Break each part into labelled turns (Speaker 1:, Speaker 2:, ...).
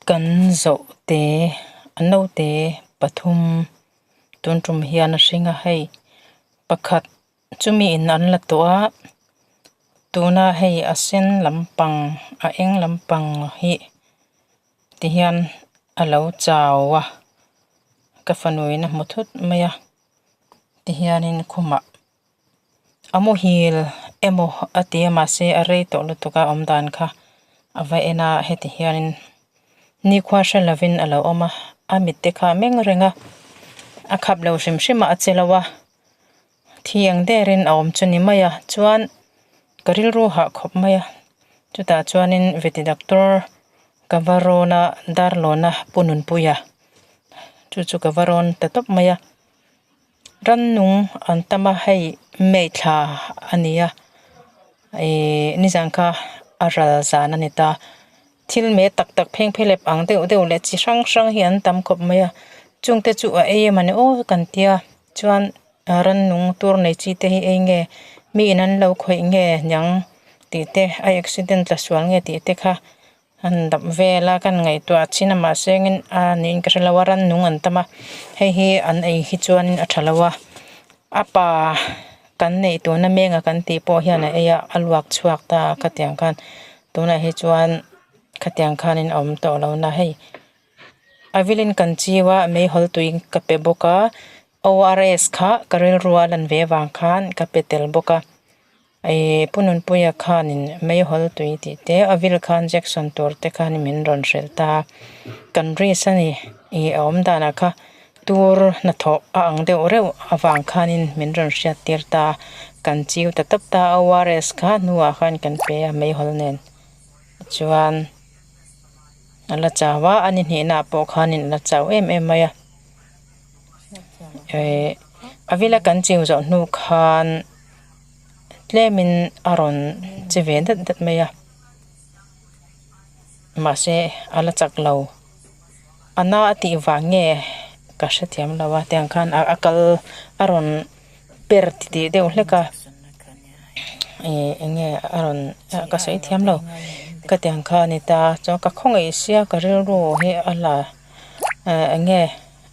Speaker 1: Kan zawhte a naute pathum tun tum hian a hring a hei pakhat chumi in an la tawh a tuna hei a sen lampang a eng lampang hi ti hian a lo chau a ka fanu in a hmu thut mai a ti hianin khumah a muhil emaw a ti a mahse a rei tawh lutuk a awm dan kha a va en a heti hianin nikhua hre lovin a lo awm a a mit te kha a meng reng a a khap lo hrim hrim a a che lo a thi ang derin a awm chu ni mai a chuan ka rilru hah khawp mai a chutah chuanin veti doctor ka va rawn a darlawn a pu nunpuia chu chu ka va rawn ta tawp mai a. Rannung an tam a hei May thla a ni a ihh nizan kha a ral zan a ni ta thil me tak tak pheng phelep ang deuh deuh leh chi hrang hrang hi an tam khawp mai a chungte chu a ei emaw ni aw kan tia chuan rannung tur nei chi te hi ei nge mi in an lo khawih nge niang tih te a accident tla sual nge tih te kha. An dap vel a kan ngaihtuah chin a mahse engin a niin ka hrelo a rannung an tam a hei hi an ei hi chuanin a tha lo a a pa kan neih tuna meng a kan tih pawh hian a ei a a luak chhuak ta a khatiang khan tunah hi chuan khatiang khanin a awm tawh lo na hei a vilin kan chiu a meihawl tui ka pe bawk a O R S kha ka rilru a lan ve avang khan ka pe tel bawk a. Ih pu Nunpuia khanin meihawl tui tih te a vil khan Jackson tur te khan min rawn hrilh ta a kan risk a ni ih a awm danah kha tur hnathawh a ang deuh reuh avang khanin min rawn hriat tir ta a kan chiu ta tawp ta a O R S kha hnuah khan kan pe a meihawl nen chuan a la chau a a ni hnihna ah pawh khanin a la chau em em mai a ih a vila kan chiu zawh hnu khan. Tlemin a rawn che ve dat dat mai a mahse a la chak lo a na a tih vang nge ka hrethiam lo a tiang khan a kal a rawn per ti tih deuh hlek a ih eng nge a rawn ka sawi thiam lo ka tiang kha a ni ta chuan ka khawngaih sia ka rilru hi a la eng nge.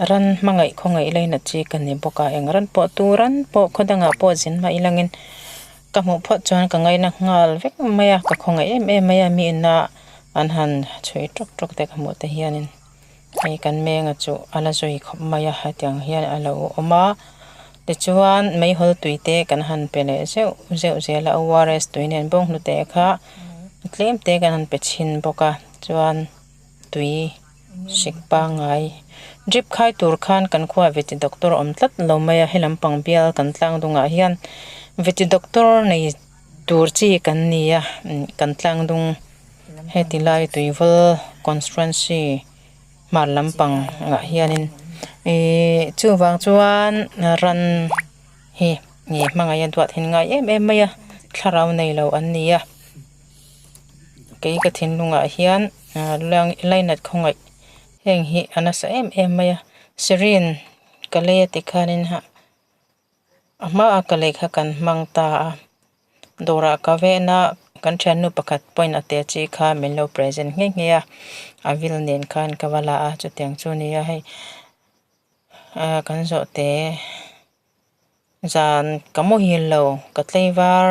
Speaker 1: Ran hmangaih khawngaih laina chi ka ni bawk a, eng ran pawh tu ran pawh khaw dangah pawh zin hmah ilangin ka hmuh phawt chuan ka ngaina nghal vek mai a, ka khawngaih em em mai a, mi ina an han chhui tawk tawk te ka hmuh te hianin hei kan menga chu a la zui khawp mai a, hetiang hian a lo awm a tichuan meihawl tui te kan han pe leh zeuh zeuh zel a O R S tui nen bawng hnute kha tlem te kan han pe chhin bawk a chuan. Tui hrik pangngai drip khai tur khan kan khuaah veti doctor awm tlat lo mai a helam pang bial kan tlang dungah hian veti doctor nei tur chi kan ni a kan tlang dung heti lai tuivawl constituency hmar lampang ah hianin ihh chuvang chuan ran hi hmangaih a duat hin ngai em em mai a thlarau neilo an ni a. Kei ka thinlungah hian lainat khawngaih heng hi a nasa em em mai a syringe ka lei a tikhanin a hmaah ka lei kha kan hmang ta a dawrah ka ven a kan thiannu pakhat pawhin a te chi kha min lo present nghe nghe a a vil nen khan ka va la a chutiang chu a ni a hei kan zawh te. Zan ka muhil lo ka tlaivar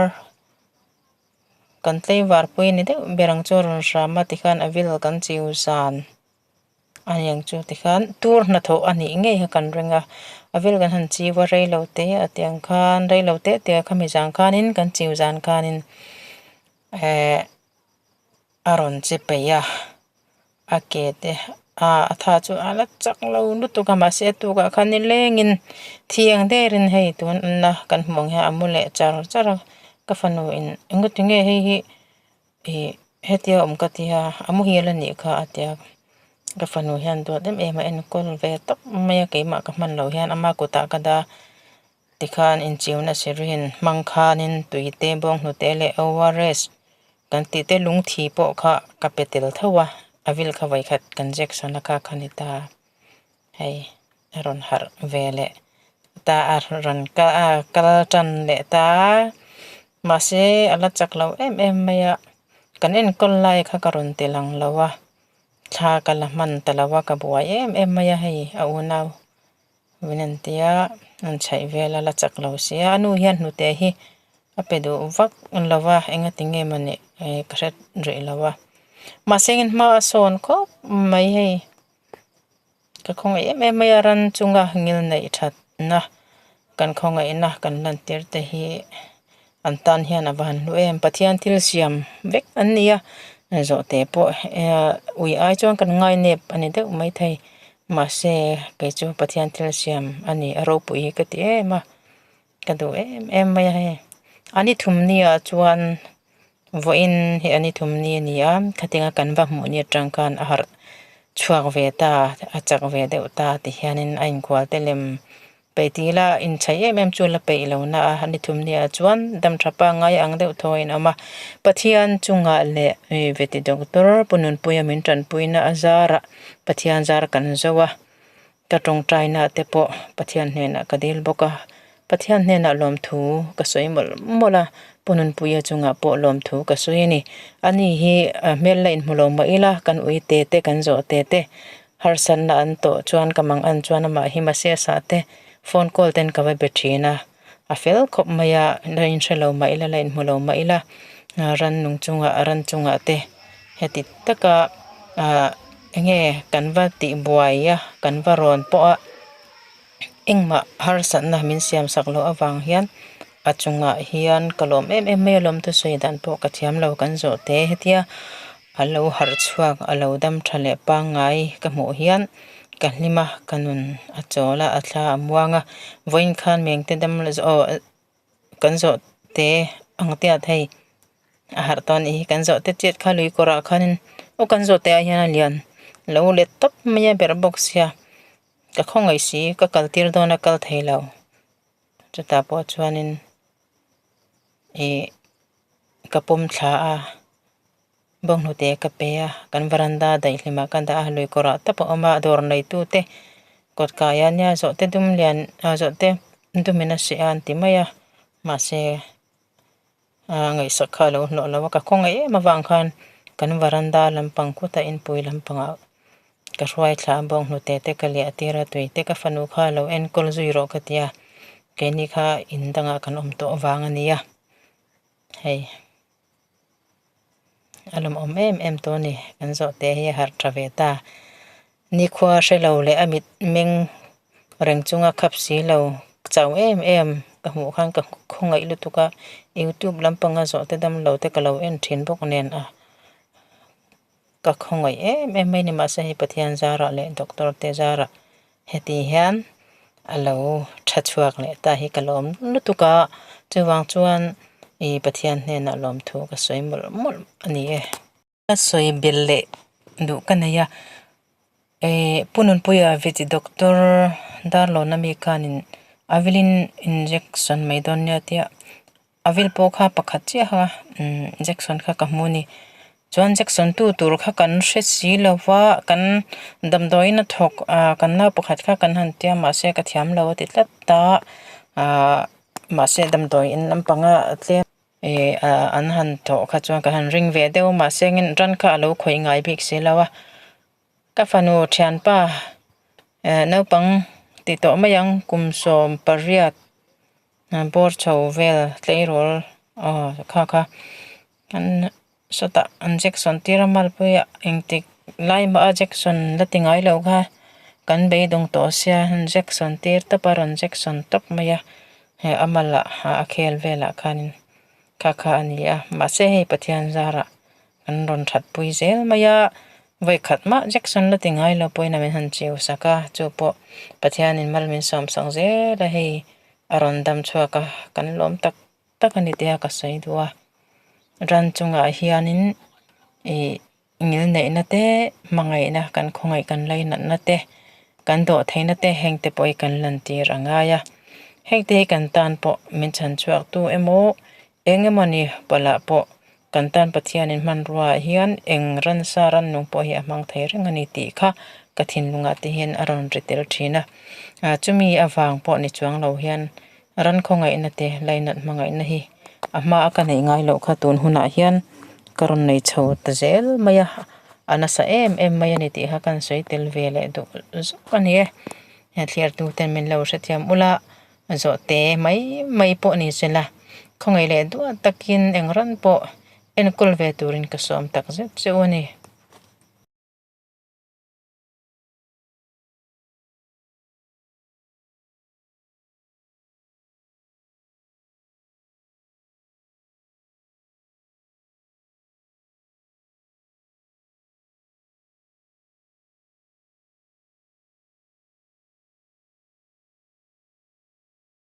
Speaker 1: kan tlaivar pui ni deuh ber ang chu a rawn hram a tikhan a vil kan chiu zan a ni ang chu tikhan tur hnathawh a nih ngei kha kan ring a a vil kan han chiu a reilo te a tiang khan reilo te te a khami zan khanin kan chiu zan khanin eh a rawn che peih a. A ke te a a tha chu a la chak lo lutuk a mahse a tukah khan nilengin thiang derin hei tun na kan hmuh ang hian a mu leh char char a ka fanu in engati nge hei hi ih hetia awm ka tia a muhil a nih kha a tia ka fanu hian duat em em a enkawl ve tawp mai a keimah ka hman loh hian ama kutah ka dah tikhan inchiuna syringe hmang khanin tui te bawnghnute leh O R S Kan tih te lungthi pawh kha ka pe tel tho a, a vil kha vawikhat kan Jackson a kha kha ni ta. Hei a rawn harh ve leh ta a rawn kal a kal tan leh ta mahse a la chak lo em em mai a, kan enkawl lai kha ka rawn ti lang lo a. Thla ka la hman ta lo a, ka buai em em mai a hei a unau min an tia an chhaih vel a la chak lo sia a nu hian hnute hi a pe duh vak lo va engati nge mawni ka hre rih lo a mahse engin hma a sawn khawp mai hei ka khawngaih em em mai a ran chunga ngil neih thatna kan khawngaihna kan lantir te hi an tan hian a va han hlu em Pathian thil siam vek an ni a zawhte pawh ui ai chuan kan ngai nep a ni deuh maithei mahse kei chu Pathian thil siam a ni a ropui hi ka ti em a ka duh em em mai a hei a ni thum ni ah chuan vawiin hi a ni thum ni a ni a khatinga kan va hmuh ni atang khan a harh chhuak ve ta a chak ve deuh ta ti hianin a inkual te lem peih tih ila inchhaih em em chu la peih lo na a ni thum ni ah chuan dam tha pangngai ang deuh thaw a inawm a Pathian chungah leh veti doctor Pu Nunpuia min tanpuina a zarah Pathian zar kan zo a. Ka tawngtaina te pawh Pathian hnenah ka dil bawk a, Pathian hnenah lawmthu ka sawi mawlh mawlh a, Pu Nunpuia chungah pawh lawmthu ka sawi a ni. Ani hi hmel la inhmu lo mah ila kan ui te te kan zawh te te harsatna an tawh chuan ka mang an chuan amah hi mahse a sah te phone call ten ka va be thin a, a fel khawp mai a, la inhre lo mah ila la inhmu lo mah ila rannung chungah ran chungah te heti taka ah enge kan va tih buai a kan va rawn pawh a engmah harsatna min siam sak loh avang hian a chungah hian ka lawm em em mai a lawm thusawi dan pawh ka thiam lo kan zawh te hetia a lo harh chhuak a lo dam tha leh pangngai ka hmuh hian ka hlim a ka nun a chawl a a thla a muang a vawiin khan mengte dam aw kan zawh te ang te ah thei a harh tawh a nih hi kan zawh te chiat kha lui kawrah khanin aw kan zawh te ah hian a lian lo let tawp mai a berh bawk sia ka khawngaih si ka kal tir dawn a kal thei lo chutah pawh chuanin ih ka pawm thla a bawnghnute ka pe a kan varanda daihlimah ka dah a lui kawrah tap a awm a dawr neitu te kawt kai a nia zawhte dum lian ah zawhte dumin a seh a an ti mai a mahse ah ngaihsak kha a lo hlawh lo a ka khawngaih em avang khan kan varanda lampang khutah inpui lampangah ka hruai thla a bawnghnute te ka liah tir a tui te ka fanu kha lo enkawl zui rawh ka ti a keini kha in dangah kan awm tawh vang a ni a hei. A lawmawm em em tawh a ni kan zawh te hi a harh tha ve ta nikhua hre lo leh a mit meng reng chunga khap si lo chau em em ka hmuh khan ka khawngaih lutuk a youtube lampanga zawh te dam lo te ka lo en thin bawk nen a ka khawngaih em em mai a ni mahse hei Pathian zarah leh doctor te zarah heti hian a lo tha chhuak leh ta hi ka lawm lutuk a chuvang chuan ih Pathian hnenah lawmthu ka sawi mawlh mawlh a ni e. Ka sawi belh leh duh ka nei a eh Pu Nunpuia veti doctor Darlawn ami khanin a vilin injection mai dawn nia tia A vil pawh kha pakhat chiah a umm Jackson kha ka hmu a ni chuan Jackson tu tur kha kan hre si lo va kan damdawiin a thawk ah kan nau pakhat kha kan han tia mahse ka thiam lo a ti tlat a ah mahse damdawiin lampanga tlem ih ah an han thawh kha chuan kan han ring ve deuh a mahse engin ran kha a lo khawih ngai bik si lo a ka fanu thianpa eh naupang ti tawh mai ang kum 18. Bawr chho vel tleirawl aw kha kha an sawtah an jackson tir a malpuiah engtik lai mah a jackson la ti ngai lo kha kan beidawng tawh sia an jackson tir tawp a rawn jackson tawp mai a hei a malah a khel velah khanin kha kha a ni a mahse hei Pathian zarah an rawn that pui zel mai a vawikhat mah jackson la ti ngai lo pawhin a min han chiu sak a chu pawh Pathianin mal min sawm sak zel a hei a rawn dam chhuak a kan lawm tak tak a ni tia ka sawi duh a ran chungah hianin ih ngilneihna te hmangaihna kan khawngaih kan lainatna te kan dawh theihna te heng te pawh hi kan lantir a ngai a heng te hi kan tan pawh min chhan chhuak tu emaw eng emawni palah pawh kan tan Pathianin hmanrua ah hian eng ransa rannung pawh hi a hmang thei reng a ni tih kha ka thinlungah te hian a rawn ri tel thin a ah chumi avang pawh ni chuang lo hian ran khawngaihna te lainat hmangaihna hi a hma a ka neih ngai loh kha tun hunah hian ka rawn nei chho ta zel mai a. A nasa em em mai a ni tih kha kan sawi tel ve leh duh zawk a ni e. He thliartu ten min lo hrethiam ula zawhte mai mai pawh ni se la khawngaih leh duah takin eng ran pawh enkawl ve turin ka sawm tak zet che u a ni.